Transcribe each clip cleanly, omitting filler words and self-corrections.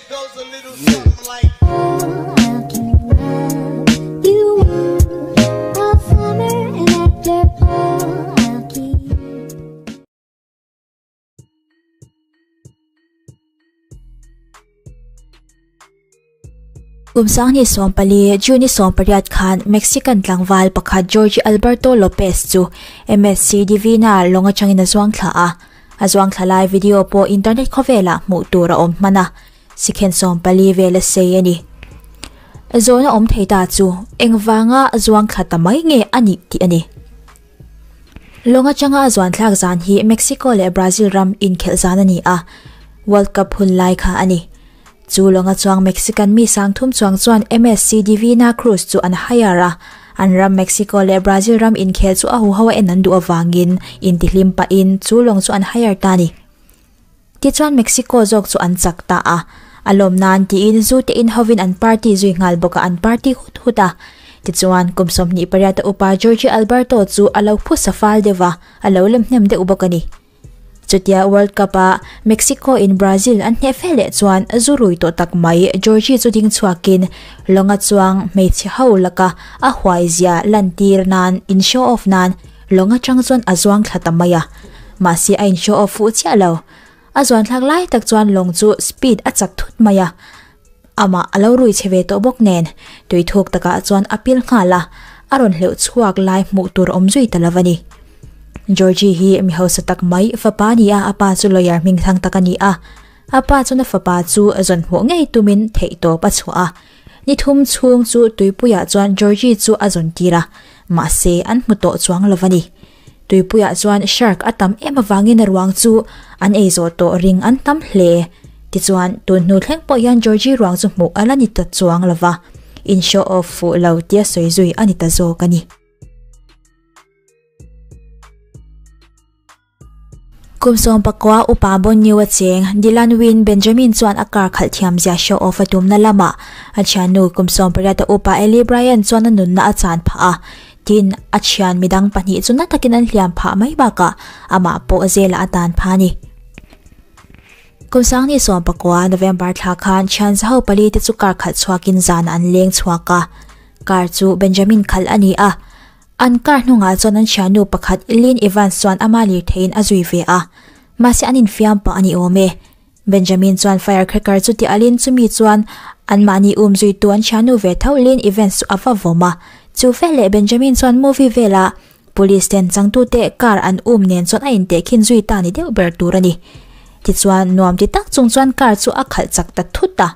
Kum 2014 June ni 18 khan Mexican tlangval pakhat Jorge Alberto Lopez chu MSC Divina lawng atangin a zuang thla a. A zuang thla lai video pawh internet khawvelah hmuh tur a awm hman a, sikhen 14 vel a sei a ni. Zawhna awm thei ta chu engvanga zuang thla ta mai nge a nih tih a ni. Lawng atanga a zuan thlak zan hi Mexico leh Brazil ram inkhelh zan a ni a, World Cup hun lai kha a ni. Chu lawnga chuang Mexican mi sangthum chuang chuan MSC Divina Cruz chu an hire a, an ram Mexico leh Brazil ram inkhel chu a huho a en an duh avangin intihlim pahin chu lawng chu an hire ta a ni. Tichuan Mexico zawk chu an chak ta a, a lawm nan tiin zu te in hovin an party zui nghal bawk a an party hut hut a. Tichuan kum 28 a upa Jorge Alberto chu a lo phusa fal deuh va, a lo lem hnem deuh bawk a ni. Chutia World Cup a Mexico in Brazil an hneh fe leh chuan zu rui tawh tak mai Georgie chu ding chhuakin lawnga chuang hmeichhe ho laka a huai zia lantir nan in show off nan lawng atang chuan a zuang thla ta mai a. Mahse a in show off fuh chiah lo. A zuan thlak lai tak chuan lawng chu speed a chak thut mai a. Amah a lo rui chhe ve tawh bawk nen tui thuk takah chuan a pil nghal a, a rawn hleuh chhuak lai hmuh tur awm zui ta lo a ni. Georgie hi mi hausa tak mai fapa a ni a, a pa chu lawyer hming thang tak a ni a. A pa chuan a fapa chu zawn hmuh ngei tumin theihtawp a chhuah a. Ni thum chhung chu tuipuiah chuan Georgie chu a zawn tir a, mahse an hmu tawh chuang lo a ni. Tuipuiah chuan shark a tam em avangin a ruang chu an ei zawh tawh ring an tam hle. Tichuan, tun hnu thleng pawh hian Georgie ruang chu hmuh a la ni ta chuang lo va, in show off fuh lo tia sawi zui a ni ta zawk a ni. Kum 19 upa Bonnieu a cheng, Dylan Wynn Benjamin chuan a car khalh thiam zia show off a tumna lamah a thiannu kum 18 a upa Ellie Bryan chuan a nunna a chan phah a. Tin, a thian midang pahnih chu na takin an hliam phah mai bakah amah pawh zelah a tan phah a ni. Kum 2019 November thla khan thian zaho pali te chu car khalh chhuakin zanah an leng chhuak a. Car chu Benjamin khalh a ni a. An car hnungah chuan an thiannu pakhat Lynn Evans chuan ama lirtheiin a zui ve a, mahse an infiam pah a ni awm e. Benjamin chuan firecracker chu ti alin chumi chuan anmahni um zuitu an thiannu ve tho Lynn Evans chu a va vawm a. Chu veleh Benjamin chuan movie vela police ten changtute car an um nen chuan a intehkhin zui ta ni deuh ber tur a ni. Tichuan nuam ti tak chung chuan car chu a khalh chak ta thut a.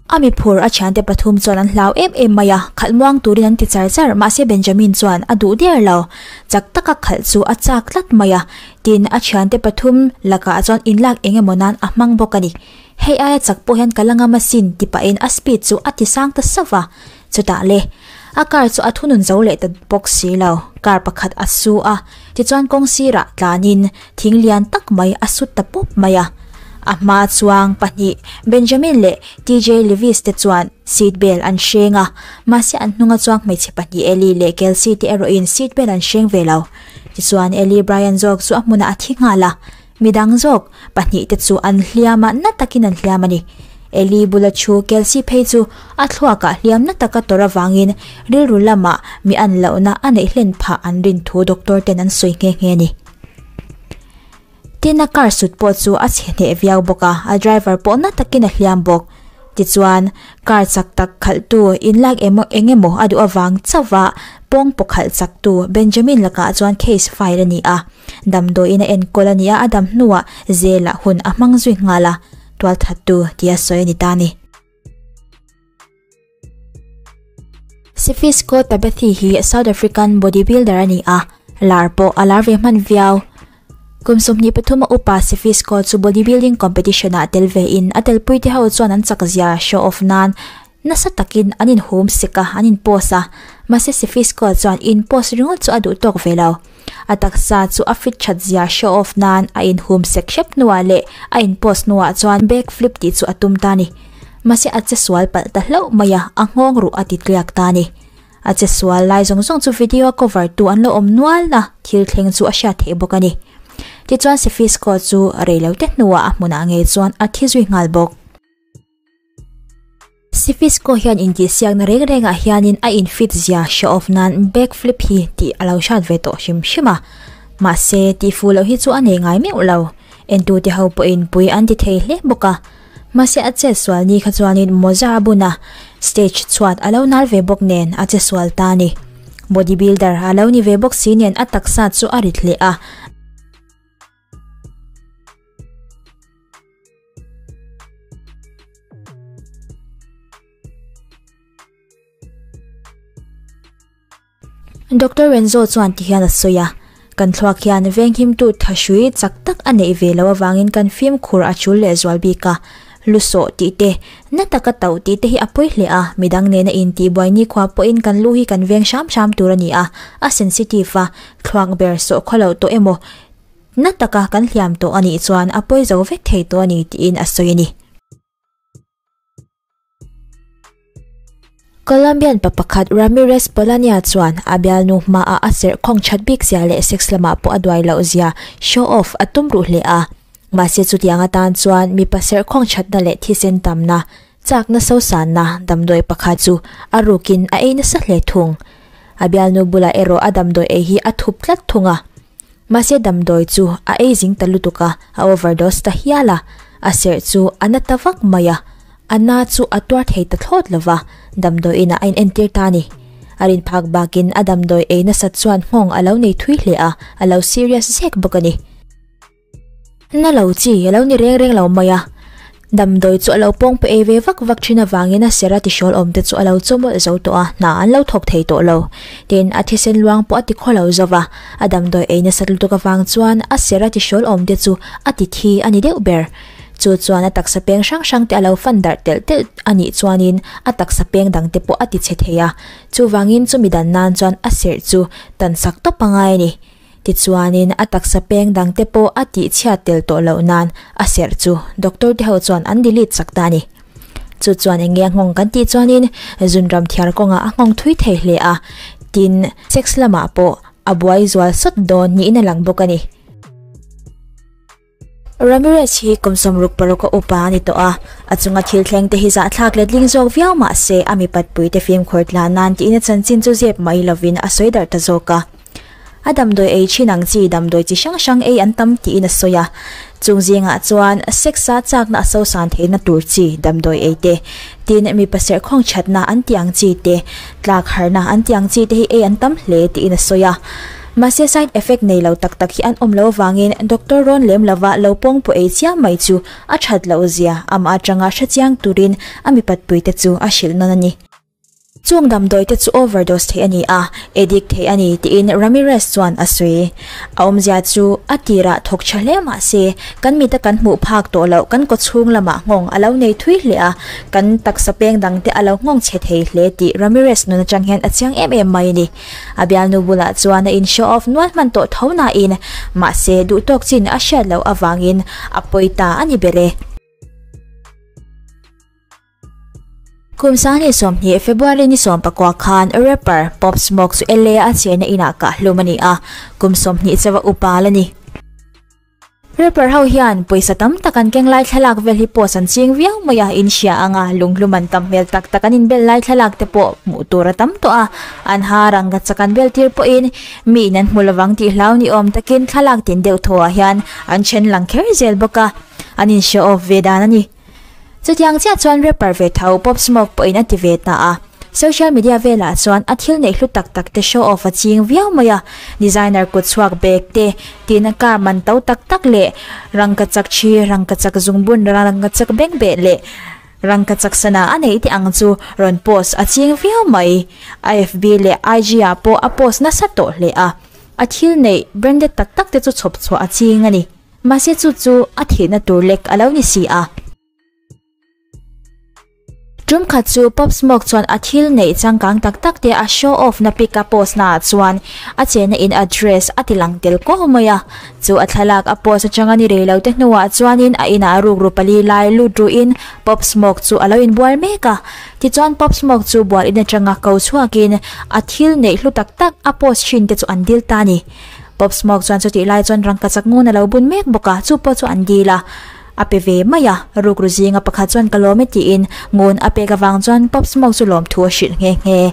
A mi phur a thiante pathum chuan an hlau em em mai a, khalh muang turin an ti char char, mahse Benjamin chuan a duh der lo. Chak taka khalh chu a chak tlat mai a, tin a thiante pathum lakah chuan inlak eng emaw nan a hmang bawk a ni. Hei aia chak pawh hian ka la ngam asin ti pahin a speed chu a ti sang ta sauh va. Chutah le, a car chu a thunun zo leh ta bawk si lo, car pakhat a su a, tichuan kawng sirah tlanin thing lian tak mai a sut ta pawp mai a. A hma chuang pahnih Benjamin leh TJ Levis te chuan seat belt an hreng a, mahse an hnunga chuang hmeichhe pahnih Ellie leh Kelsey te erawhin seat belt an hreng ve lo. Tichuan Ellie Bryan zawk chu a hmunah a thi nghal a, midang zawk pahnih te chu an hliam a, na takin an hliam a ni. Ellie bula thu Kelsey phei chu a thluakah hliam na taka tawrh avangin rilru lamah mi an lohna a neih hlen phah an rin thu doctor ten an sawi nghe nghe a ni. Tin a car sut pawh chu a chhe hneh viau bawk a, a driver pawh na takin a hliam bawk. Tichuan, car chak tak khalhtu inlak emaw eng emaw a duh avang chauh a pawng pawh khalh chaktu Benjamin lakah chuan case file a ni a. Damdawiin a enkawl a ni a, a dam hnuah zelah hun a hmang zui nghal a, tualthattu tia sawi a ni ta a ni. Sifisco Tabethi hi South African bodybuilder a ni a, lar pawh a lar ve hman viau. Kum 23 a upa Sifisco chu bodybuilding competition ah tel ve in a telpui te ho chuan an chak zia show off nan nasa takin an inhum sek a, an inpost a. Mahse Sifisco chuan inpost ringawt chu a duh tawk ve lo. A taksa chu a fit that zia show off nan a inhum sek hrep hnuah leh a inpost hnuah chuan back flip tih chu a tum ta a ni. Mahse a che sual palh ta hlauh mai a, a nghawng ruh a ti tliak ta a ni. A che sual lai zawng zawng chu video a cover tu an lo awm nual a, thil thleng chu a hriat theih bawk a ni. Tichuan Sefisco chu rei lo te hnuah a hmunah ngei chuan a thi zui nghal bawk. Fisco hian intihsiakna reng rengah hianin a infit zia show off nan back flip hi tih a lo hrat ve tawh hrim hrim a. Mahse, tihfuh loh hi chu a nei ngai meuh lo. Entute ho pawhin pui an ti thei hle bawk a. Mahse a chet sual ni kha chuanin mawza a bun a, stage chhuat a lo nal ve bawk nen a che sual ta a ni. Body builder a lo ni ve bawk si nen a taksa chu a rit hle a. Doctor Renzo chuan tihian a sawi a, Kan thluak hian venghimtu thahrui chak tak a neih ve loh avangin kan fimkhur a chul leh zual bik a. Lu sawh tih te, na taka tauh tih te hi a pawi hle a, midang nena intihbuai nikhua pawhin kan lu hi kan veng hram hram tur a ni a, a sensitive a, thluak ber sawh khaw loh tawh emaw, na taka kan hliam tawh a nih chuan a pawi zo vek thei tawh a ni tiin a sawi a ni. Colombian pa pakhat Ramirez Polania chuan a bialnu hmaah a serh khawng that bik zia leh sex lamah pawh a duai loh zia show off a tum ruh hle a. Mahse chutiang atan chuan mipa serh khawng thatna leh thisen tamna, chakna sosanna damdawi pakhat chu a rukin a ei nasa hle thung. A bialnu bulah erawh a damdawi ei hi a thup tlat thung a. Mahse damdawi chu a ei zing ta lutuk a, a overdose ta hial a, a serh chu a na ta vak mai a, a na chu a tuar thei ta thlawt lo va, damdawi inah a inentir ta a ni. A rin phak bakin a damdawi ei nasat chuan nghawng a lo nei thui hle a, a lo serious zek bawk a ni. Na lo chi a lo ni reng reng lo mai a, Damdawi chu a lo pawng pe ei ve vak vak thin avangin a sera tihrawl awm te chu a lo chawmawlh zo tawh a, hna an lo thawk thei tawh lo. Tin, a thisen luang pawh a ti khaw lo zo va, a damdawi ei nasat lutuk avang chuan a sera tihrawl awm te chu a ti thi a ni deuh ber. Chu chuan a taksa peng hrang hrang te a lo fan darh telh telh a nih chuanin a taksa peng dang te pawh a ti chhe thei a, chuvangin chumi dan nan chuan a serh chu tan sak tawp a ngai a ni. Tichuanin a taksa peng dangte pawh a tihchhiat tel tawh loh nan a serh chu doctor te ho chuan an delete chak ta a ni. Chu chuan eng nge a nghawng kan tih chuanin zunram thiar kawngah a nghawng thui thei hle a, tin sex lamah pawh a buai zual sawt dawn niin a lang bawk a ni. Ramirez hi kum 66 a upa a ni tawh a, a chunga thil thleng te hi zahthlak letling zawk viau mah se a mipatpui te fimkhur tlan nan tiin a chanchin chu zep mai lovin a sawi darh ta zawk a. A damdawi ei thin ang chi damdawi chi hrang hrang ei an tam tiin a sawi a, chung zingah chuan sex-a chakna a sosan theihna tur chi damdawi ei te, tin mipa serhkhawng thatna an tih ang chi te, tlak harna an tih ang chi te hi ei an tam hle tiin a sawi a. Mahse side effect nei lo tak tak hi an awm lo avangin doctor rawn lem lova lo pawng pawh ei chiam mai chu a that loh zia amah atanga hre chiang turin a mipatpui te chu a hrilh nawn a ni. Chung damdawi te chu overdose theih a ni a, addict theih a ni tiin Ramirez chuan a sawi. A awmzia chu a tirah thawk tha hle mahse kan mita kan hmuh phak tawh loh kan kawchhung lamah nghawng a lo nei thui hle a, kan taksa peng dang te a lo nghawng chhe thei hle tih Ramirez nun atang hian a chiang em em mai a ni. A bialnu bulah chuan a in show off nual hman tawh tho nain mahse duhtawk chin a hriat loh avangin a pawi ta a ni ber e. Kum 2020 February ni 19 khan rapper Pop Smoke chu LA a chenna inah kah hlum a ni a, kum 20 chauha upa la ni. Rapper ho hian pawisa tam tak an keng lai thlalak vel hi post an ching viau mai a, in hria anga lunghlum an tam hmel tak tak an inbel lai thlalak te pawh hmuh tur a tam tawh a, an ha rangka chak an bel tir pawhin mi in an hmu lovang tih hlau ni awm takin thlalak tin deuh thaw ah hian an then lang kher zel bawk a, an in show off ve dan a ni. Chutiang chiah chuan rapper ve tho Pop Smoke pawhin a ti ve ta a. Social media velah chuan a thil neih hlu tak tak te show off a ching viau mai a, designer kut chhuak bag te, tin car man to tak tak leh rangkachak thi, rangkachak zungbun, rangkachak bengbeh leh rangkachak sana a neih te ang chu rawn post a ching viau mai. A FB leh IG ah pawh a post nasa tawh hle a, a thil neih branded tak tak te chu chhawp chhuah a ching a ni. Mahse chu chu a thihna tur lek a lo ni si a. Tum khat chu Pop Smoke chuan a thil neih changkang tak tak te a show off na pic a post na ah chuan a chena in address a ti lang tel kuau mai a. Chu a thlalak a post atanga ni rei lo te hnuah chuanin a inah rukru pali lai lut ruhin Pop Smoke chu a lo inbual mek a. Tichuan Pop Smoke chu bual in atanga ko chhuakin a thil neih hlu tak tak a post thin te chu an dil ta a ni. Pop Smoke chuan chutih lai chuan rangkachak ngun a lo bun mek bawk a, chu pawh chu an dil a. a pe ve mai a, rukru zinga pakhat chuan ka lawm e tiin ngun a pek avang chuan Pop Smoke chu lawmthu a hrilh nghe nghe.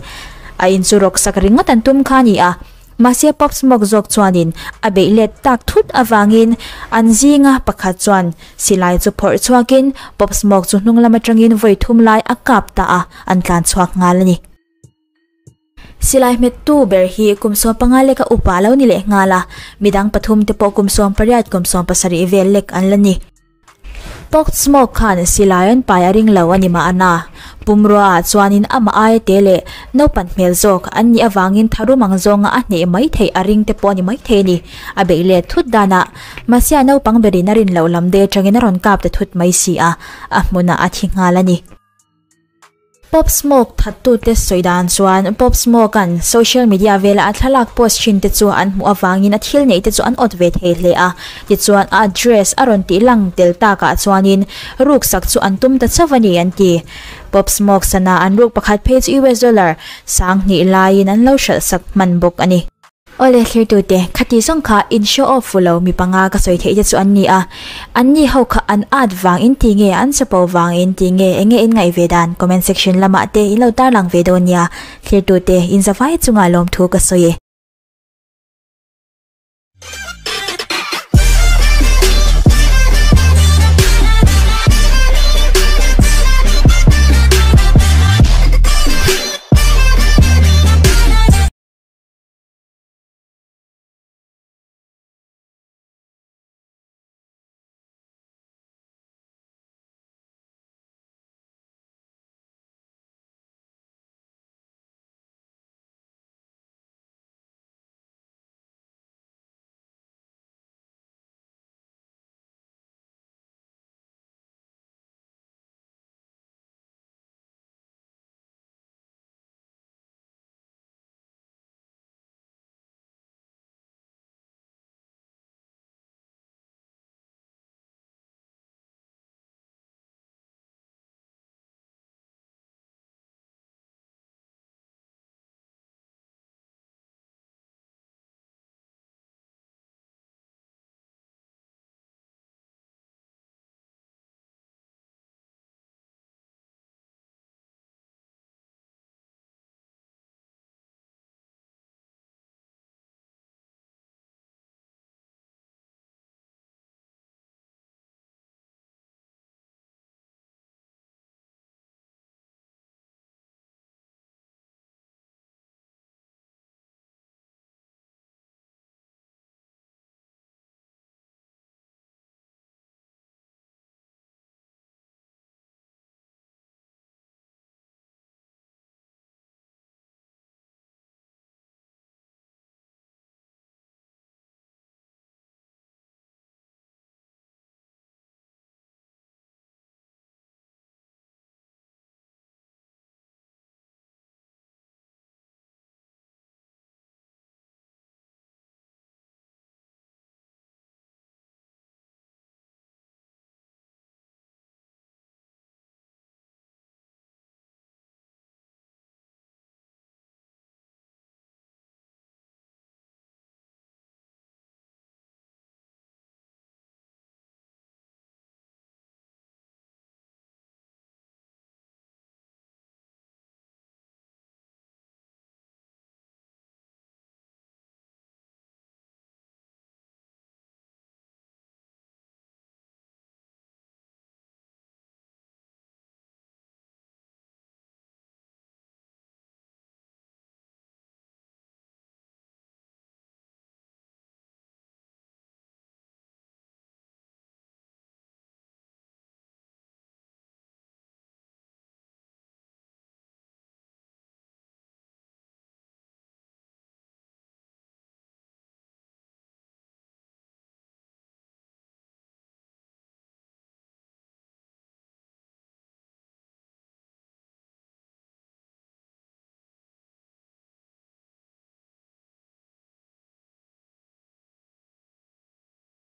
A in chu rawk sak ringawt an tum kha a ni a, mahse Pop Smoke zawk chuanin a beih let tak thut avangin an zinga pakhat chuan silai chu phawrh chhuakin Pop Smoke chu hnung lam atangin vawi thum lai a kap ta a, an tlan chhuak nghal a ni. Silai hmettu ber hi kum 15 leka upa lo ni leh nghal a, midang pathum te pawh kum 18 kum 17 vel lek an la ni. Pop Smoke khan silai an pai a ring lo a ni mahna, pumrua ah chuanin amah aia te leh naupan hmel zawk an nih avangin tharum ang zawnga a hneh mai theih a ring te pawh a ni maithei a ni. A beih let thut danah Mahse a naupang berin a rin loh lam de atangin a rawn kap ta thut mai si a, a hmunah a thi nghal a ni. Pop Smoke thattute sawi dan chuan Pop Smoke-a'n social media vela a thlalak post thin te chu an hmuh avangin a thil neih te chu an awt ve thei hle a. Tichuan a address a rawn tih lang tel takah chuanin ruksak chu an tum ta chauh a ni an ti. Pop Smoke sana an ruk pakhat phei chu US dollar 2000 laiin an lo hralhsak hman bawk a ni. Awle thlirtute, khati zawng kha in show off fu lo mi panga ka sawi theih te chu an ni a, an ni ho kha an at vang in ti nge, an chapo vang in ti nge, enge in ngaih ve dan comment section lamah te in lo tarlang ve dawn nia, thlirtute in zavai chunga lawmthu ka sawi e.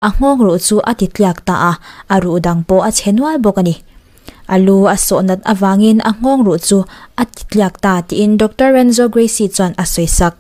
A nghawng ruh chu a ti tliak ta a, a ruh dang pawh a chhe nual bawk a ni. A lu a sawh nat avangin a nghawng ruh chu a ti tliak ta tiin Doctor Renzo Gracie chuan a sawi sak.